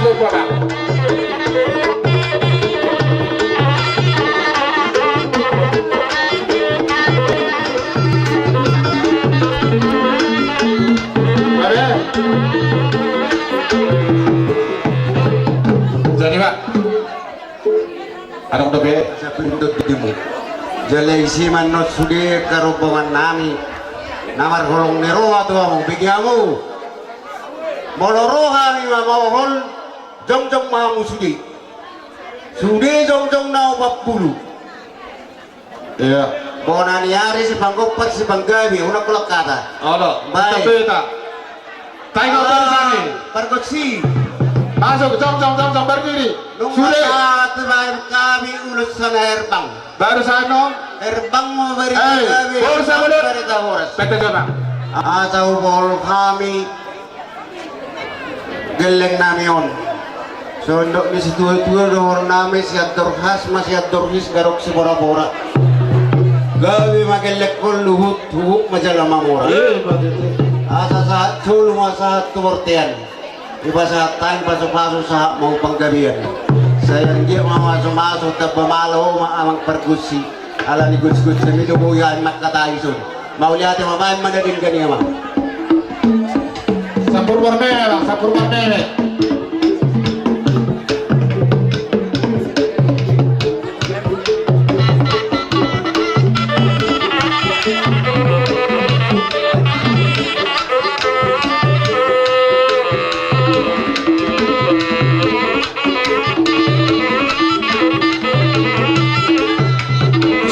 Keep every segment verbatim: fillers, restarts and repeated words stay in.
Lupa, Bang. Jadi, Pak. Adong dope sapindot dimu. Jala isi ma annon sude harombongan nami na marholong ni roha tu hamu, bege hamu. Molo ro hami mamohol, jongjong ma hamu sude. Sude jongjong na opat pulu. Iya. Bona ni ari sipanggompat sipanggabe, unang holan hata. Olo. Baik. Taingot barisan i. Pargonsi. Masuk, jongjong, jongjong, berdiri. Nunga sahat dibaen hami ulos na herbang. Baru sahat, no? Herbang ma barisan i. Eh, boru Sabalut. Barita horas. Pete jona. Asa hubohol hami gelleng nami on. Sondok ni situa-tua dohor nami, sian Dorhas ma sian Dorhis, gadok siborabora. Gabe ma gelleng on, luhut, huhut ma jala mamora. Eh, betul. Asa sahat solu ma sahat tu bortean. Dipasahat hami pasu-pasu sahat ma tu panggabean. Sai anggiat ma maso-maso, tamba malo ma amang pargonsi. Ala ni gusgus semi do boi hami mangkatai son. Mauliate ma, baen ma na denggan i, amang. Sampur marmeme, Bang, sampur marmeme.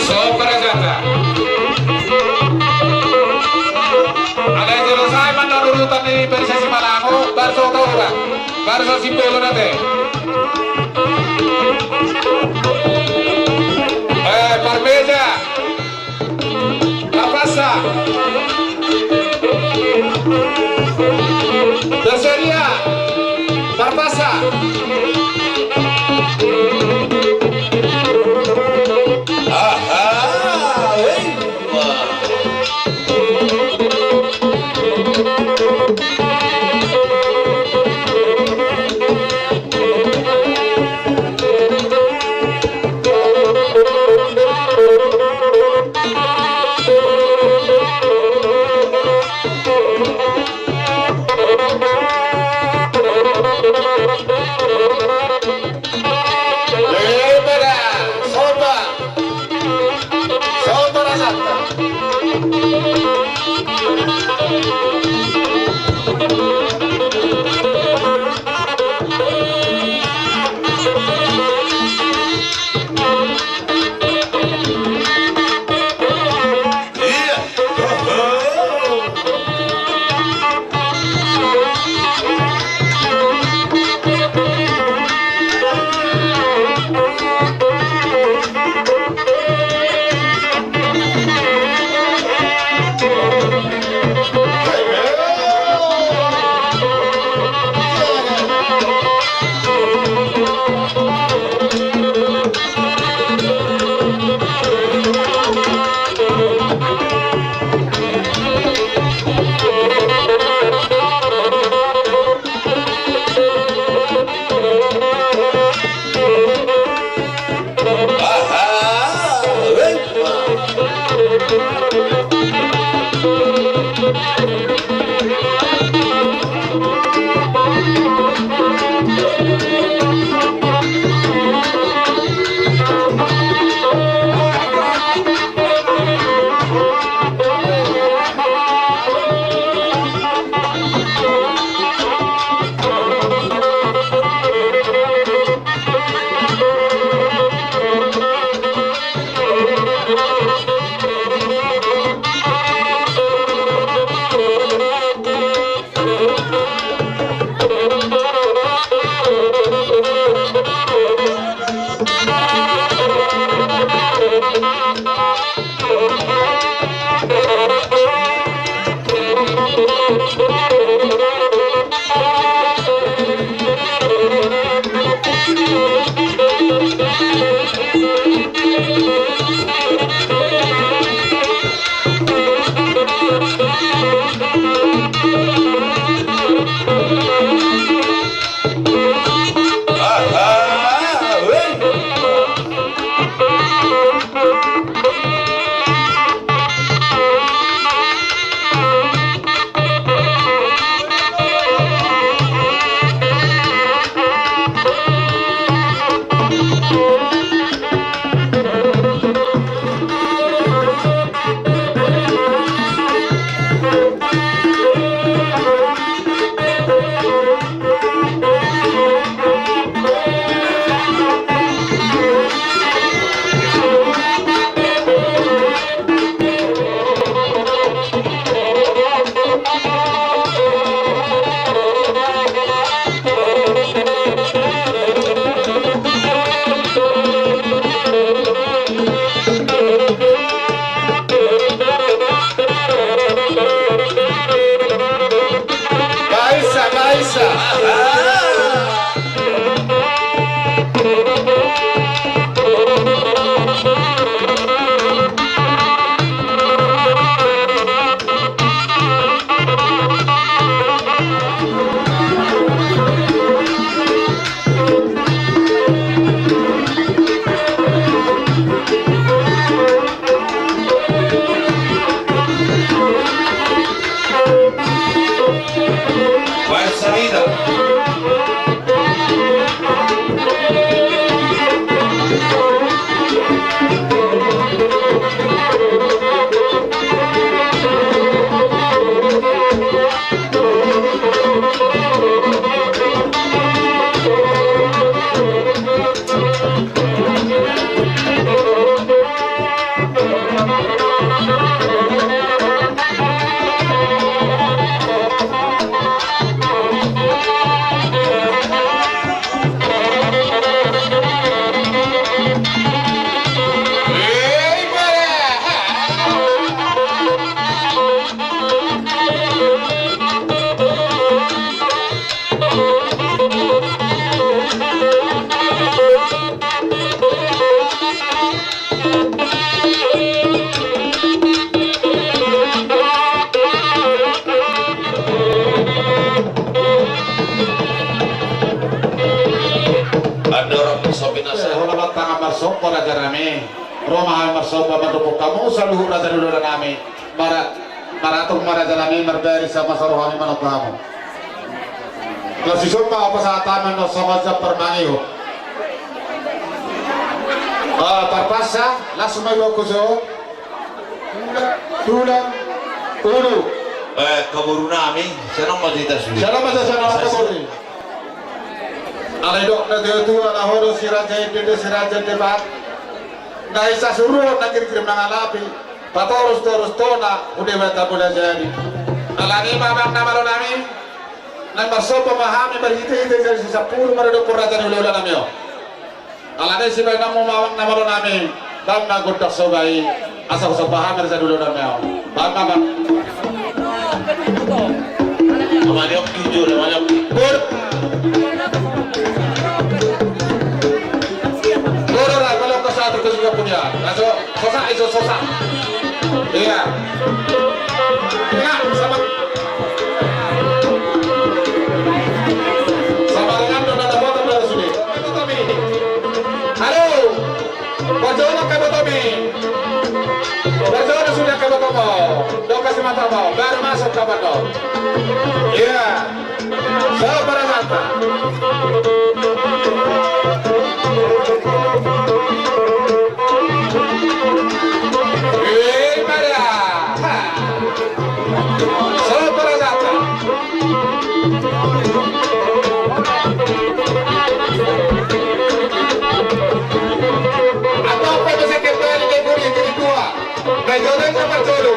Sopa rajata. Alai jolo sae ma annon urutan ni barisan Simalango, baru so Daura, baru so Simbolon ate. Eh, Parmeja. Parpasa. Bersedia. Parpasa. Aha, hei. Baen sahita. Andorang bisa binasa. Holan ma tangan marsomba raja nami. Ro ma hami marsomba mandok hamu saluhut raja ni hulahula nami. Mara-, maratung ma raja nami, marbaris ma saur hami manomba hamu. Laos dison ma pasahat hami annon songon sian parmangihon. Ah, parpasa, langsung ma iba kuso. Tulang, ulu. Eh, angka boru nami, sian on ma jita sude. Sian on ma jita sude. Alai didok na tuatua, na hodo si raja ende, si raja ende pat. Na hisa suruon na girgir mangalapi. Patorus torus tona, ude bata bola jadi. Alani ma amang na malo nami. Naeng marsomba ma hami marhitehite jari sampulu maradophon raja ni hulahula nami on. Alani sibaenonmu ma amang na malo nami, baen ma gondang somba i, asa husomba hami raja ni hulahula nami on. Baen ma, baen. Amang ni oki jo, amang ni oki. Bor. Bor, ra, kalau kau satu tu juga punya. Langsung. Sosa, iso sosa. Iya. Iya, sama. Sama dengan dona dapat apa sudah. Halo. Bajono ke botomi. Bajono sudah ke botomo. Dong kasih mata mau. Baru masuk kapan dong? Iya. Sobarasata. Eh, Maria. Sobarasata. Atau apa bisa kita ini, dua? Baik, kau dengar, Pak Jolo.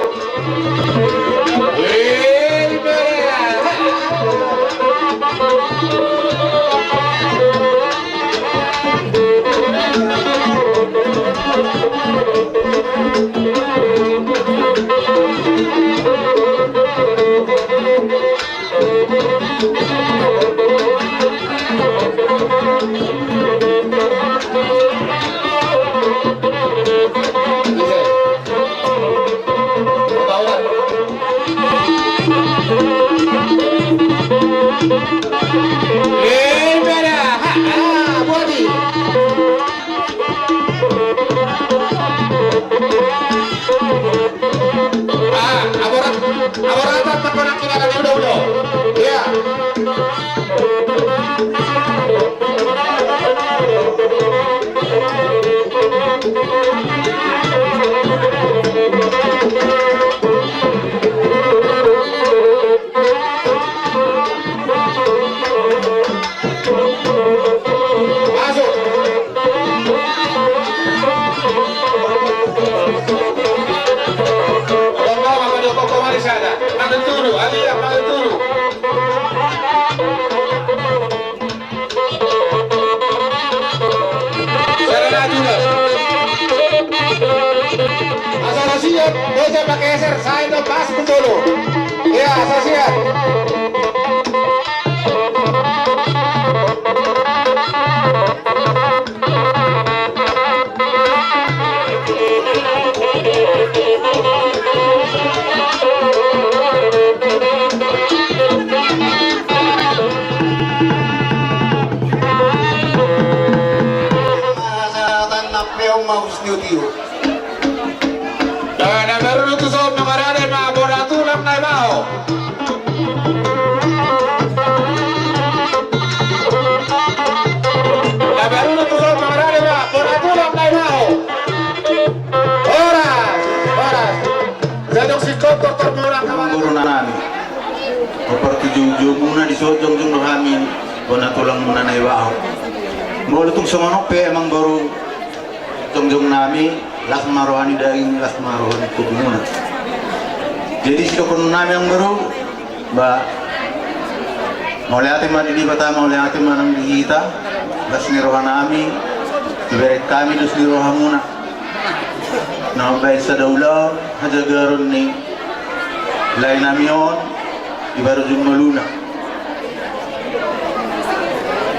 Ah, aborat, aborat, apa kau nak kira kali udah, udah. Iya. Masuk. Tolong, Bapak, dia kok kemari saya ada. Makan dulu, Ali, ya, makan dulu. Asa siap, bocah pakai eser, saya itu pas betul. Iya, asa siap. Tanam peong mau setiotio. Dana baru tu sob na marade ma bola tulang na ibao. nami. Pinompar tu joujou muna, dison jongjong do hami bona tulang muna na i Baho. Molo tung songon on pe amang boru, jongjong nami, las ma roha ni daging, las ma roha ni tubu muna. Jadi sidohonon nami amang boru, ba, mauliate ma di Debata, mauliate ma nang di hita, las ni roha nami, dibereng hami dos ni roha muna. Na mambahen sada ulaon hajagaron ni lae nami on di parujung ngoluna.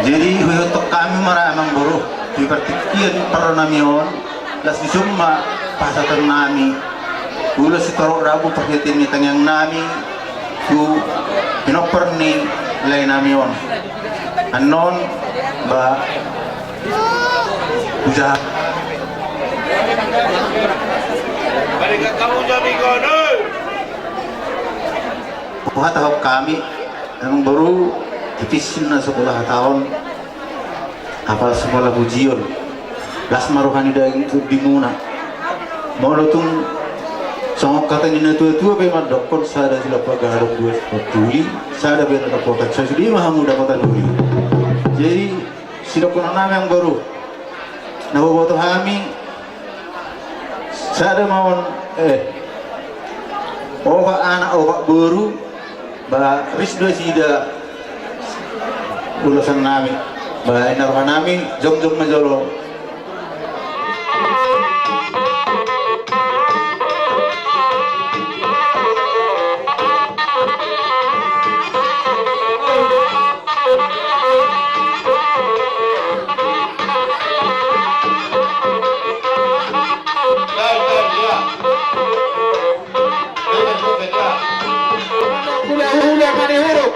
Jadi huihuthon hami ma ra amang boru, di partingkian parro nami on, las dison ma pasahaton nami ulos sitorop rambu parhitean ni tangiang nami tu pinompar ni lae nami on. Annon, ba, hujaha. Huhatahon hami, amang boru, tipis na so huhatahon, apala sumala pujion, las ma roha ni daging tubu muna. Molo tung songon hata ni natuatua pe mandokkon, sada silap pagadok dua silap tuli, sada pe na dapotan, sai sude ma hamu dapotan uli. Jadi sidohonon nami amang boru, na huboto hami, sada ma on, eh, opat anak opat boru, ba ris do nasida ulosan nami. Ba i ma roha nami, jongjong ma jolo. Hulahula Manihuruk.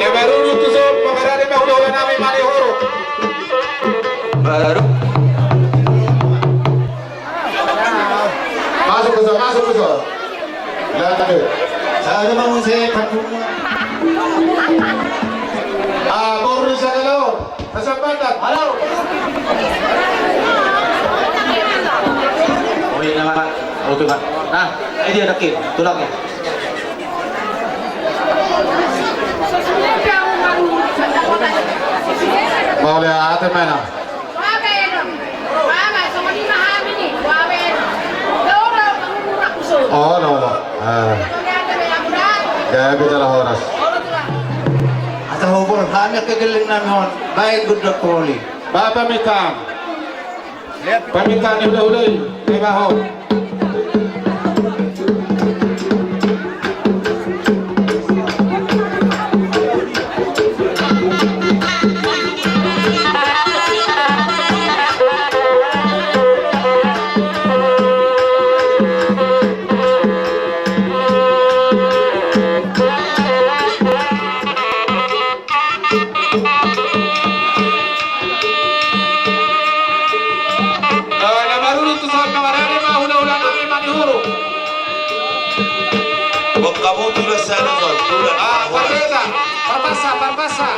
Na marurut tu son, pamarade ma hulahula nami Manihuruk. Baru. Masuk ke sana, masuk ke sana. Lanjut. Saya mau saya. Ah, baru di sana lo. Pasal pantat. Halo. Oh iya, nama. Oke, Pak. Nah, ini dia, dekin. Tulangnya. Mauliate ma inang. Olo, olo. Ah. Gabe jala horas. Asa hobor hami angka gelleng nami on, baen gondang holi. Ba pamintaan. Pamintaan ni hulahula i, Debata. Na marurut tu son, na marade ma hulahula nami Manihuruk. Bongkamu tulan sada son, tulan. Ah, parbeta, parpasa, parpasa.